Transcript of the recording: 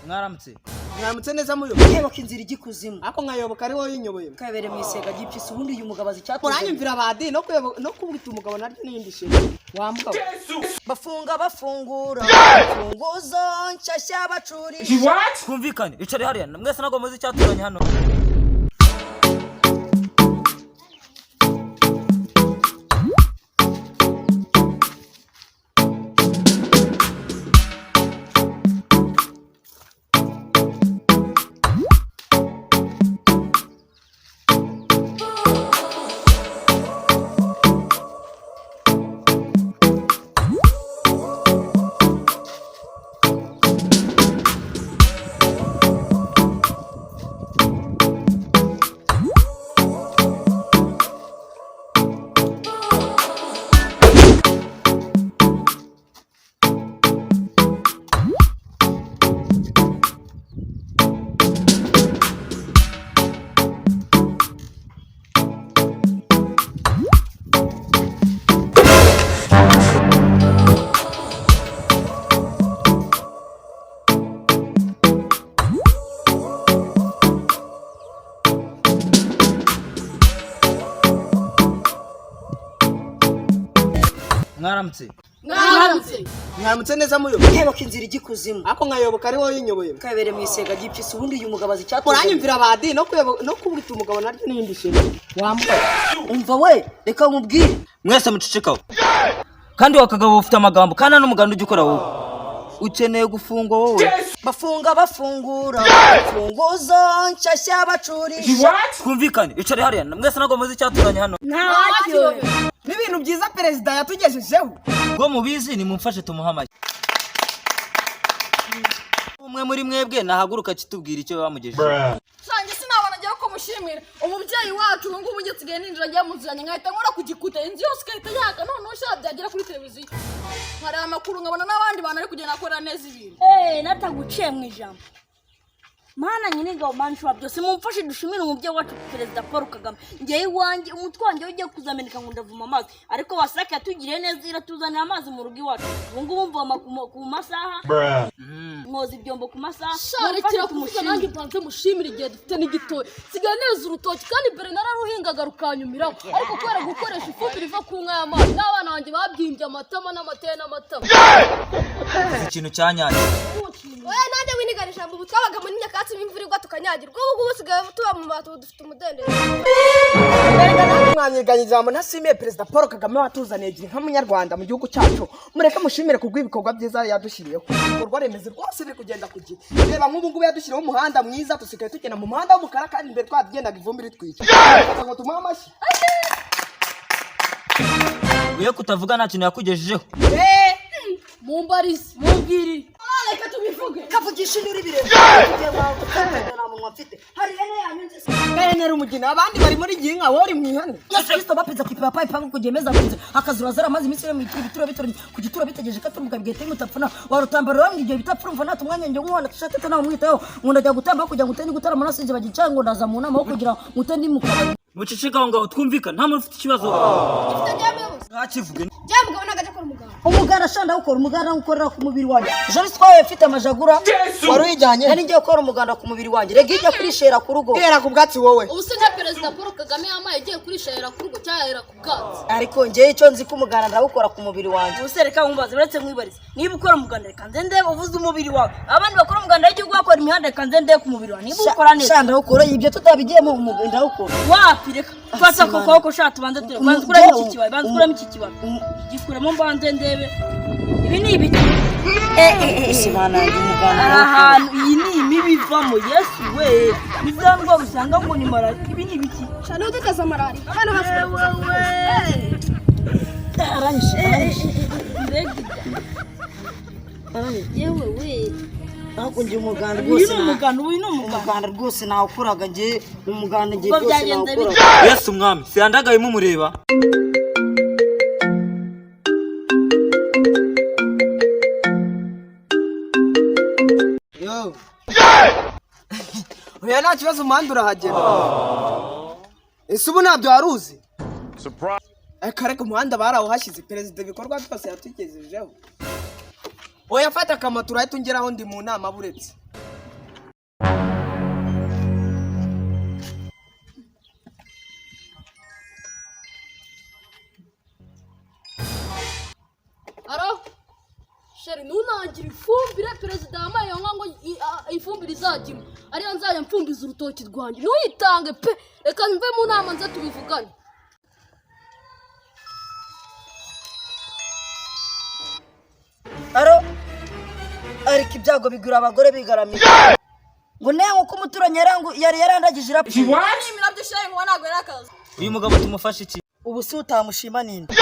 Mwaramutse. Mwaramutse neza muyo. Nyoboka inzira ijya ikuzimu. Ako nkayoboka ari wowe uyinyoboye. Kabereye mu isega ry'ipyisi, ubundi uyu mugabo azi icyatuzanye. Muranyumvira badi no kuyoboka no kubwita umugabo naryo n'iyindi shema. Wa mugabo. Bafunga bafungura imfunguzo nshyashya bacurisha. Twumvikane, icare hariya mwese, ntabwo muzi icyatuzanye hano. Mwaramutse. Mwaramutse. Mwaramutse neza muyo. Nyoboka inzira ijya ikuzimu. Ako nkayoboka ari wowe uyinyoboye. Kabereye mu isega ry'ipyisi, ubundi uyu mugabo azi icyatuzanye. Muranyumvira badi no kuyoboka no kubwita umugabo naryo n'iyindi shema. Wa mugabo. Umva we, reka nkubwire. Mwese mucecekaho, kandi wakagabo ufite amagambo, kandi nta n'umuganda ujya ukora. Wowe ukeneye gufungwa wowe. Bafunga bafungura imfunguzo nshyashya bacurisha. Twumvikane, icare hariya mwese, ntabwo muzi icyatuzanye hano. Ntacyo. N'ibintu byiza perezida yatugejejeho. Ubwo mubizi, nimumfashe tumuhe amashyi. Umwe muri mwebwe nahaguruka kitubwira icyo bamugejejeho. Shange sinabona ngiye kumushimira umubyeyi wacu. Ubu ngubu nsigaye ninjira njya mu nzu yanjye nkahita nkora ku gikuta, inzu yose igahita yaka. Noneho sha byagera kuri televiziyo nkareba amakuru, nkabona n'abandi bantu ari kugenda akora neza ibintu. Eh, nataguciye mu ijambo. Mana nyine ngabo, Mana ishobora byose, mumfashe dushimire umubyeyi wacu Perezida Paul Kagame. Ngewe iwanjye umutwe wanjye ugiye kuzameneka ngo ndavoma amazi, ariko WASAC yatugiriye neza iratuzanira amazi mu rugo iwacu. Ubu ngubu mvoma ku masaha, mwoza ibyombo ku masaha. Sha Mumfashe rekera kuvuga tumushimire. nanjye mbanze mushimire. Igihe dufite n'igitoki, nsigaye neza urutoki, kandi mbere nararuhingaga rukanyumiraho, ariko kubera gukoresha ifumbire iva ku nka y'amazi, n'abana banjye babyimbye amatama n'amateye n'amatama. Ikintu cyanyange. Oya, nanjye winigana ijambo. Ubu twabaga muri nyakatsi, imvura igwa tukanyagirwa. Ubu ngubu usigaye tuba mu mabati, ubu dufite umudendezo. Mwanyiganye ijambo ntashimiye Perezida Paul Kagame watuzaniye igihe nk'umunyarwanda mu gihugu cyacu. Mureke mushimire ku bw'ibikorwa byiza yadushyiriyeho. Ibikorwa remezo rwose biri kugenda ku gihe. Reba nk'ubu ngubu yadushyiriyeho umuhanda mwiza, dusigaye tugenda mu muhanda w'umukara, kandi imbere twagendaga ivumbi ritwica. Reka ngo tumuhe amashyi. Uye kutavuga, nta kintu yakugejejeho. Mumbarize, mumbwirire, reka tubivuge. Kavugisha induru ibirenge nta munwa mfite, hari ihene yanyu nzi se? Gahenera umugina, abandi bari muri gihinka, wowe uri mu ihene. Yesu Kristo bapiza ku ipapayi pangu kugemeza kunze akazura zara amazi iminsi mu bituro bituro ku gituro bitegeje katumbuka bigahita mutapfuna warutambara bamwe igihe bitapfura. Umva nta umwanya njye umwana tushaka nawe umwitaho ngo ndajya gutamba kugira ngo utende gutarama nasinze bagica ngo ndaza mu nama wo kugira ngo utende mu kabari. Muceceke aho ngaho, twumvikane, nta muntu ufite ikibazo. Gifite njyewe muyobozi. Ntakivuge. Njyewe mugabo ntabwo ajya akora umuganda. Umuganda sha ndawukora, umuganda nawukorera ku mubiri wanjye. Jean twaye mfite amajagura. Wari uyijyanye. Nari ngiye gukora umuganda ku mubiri wanjye, rega ijya kurishera ku rugo. Hera ku bwatsi wowe. Ubu se nka Perezida Paul Kagame yamaye agiye kurishahera ku rugo cyangwa yahera ku bwatsi? Ariko njyewe icyo nzi ko umuganda ndawukora ku mubiri wanjye. Ubuse reka nkubaze, uretse nkwibarize, niba ukora umuganda, reka nze ndebe uvuze umubiri wawe. Abandi bakora umuganda w'igihugu bakora imihanda, reka nze ndebe ku mubiri wawe niba ukora neza. Sha ndawukora, ibyo tutabigiyemo, umuganda ndawukora. Wapi, reka fata ako Simana. kaboko sha, tubanze turebe. Banza ukuremo iki kibabi, banza ukuremo iki kibabi, gikuremo mbanze ndebe ibi ni ibiki. Simana yanjye, umuganda Aha ndawukora. hantu iyi ni imibi ivamo. Yesu we, ni za ndwara usanga ngo ni malariya. Ibi ni ibiki? Sha niba uduteze malariya abana bacu. Aranyishe, aranyishe. Mbega Aranyishe. yewe we! Ariko njye umuganda Uyu rwose ni umuganda, uyu ni umuganda. Umuganda rwose nawukuraga njye, umuganda njye Ubwo rwose byagenze nawukuraga. Yesu umwami siyandagaye mumureba. Yo. Oya, nta kibazo, umuhanda urahagera. Ese ubu ntabyo wari uzi? Reka reka, umuhanda barawuhashyize. Perezida ibikorwa byose yatugejejeho. Oya, fata akamoto urahita ungeraho, ndi mu nama buretse. Aro chéri, ntunangire ifumbire perezida yampaye iyo nka ngo ifumbire izajyemo ariyo nzajya mfumbiza urutoki rwanjye, ntuyitange pe. Reka mve mu nama nze tubivugane. Aro, ariko ibyago bigura abagore bigaramiye ngo nawe uko umuturanyi yari yarandagije irapfa. Ni imirabyo chéri, nkuba ntabwo yari akazi. Uyu mugabo tumufashe iki? Ubu si utamushima ninde?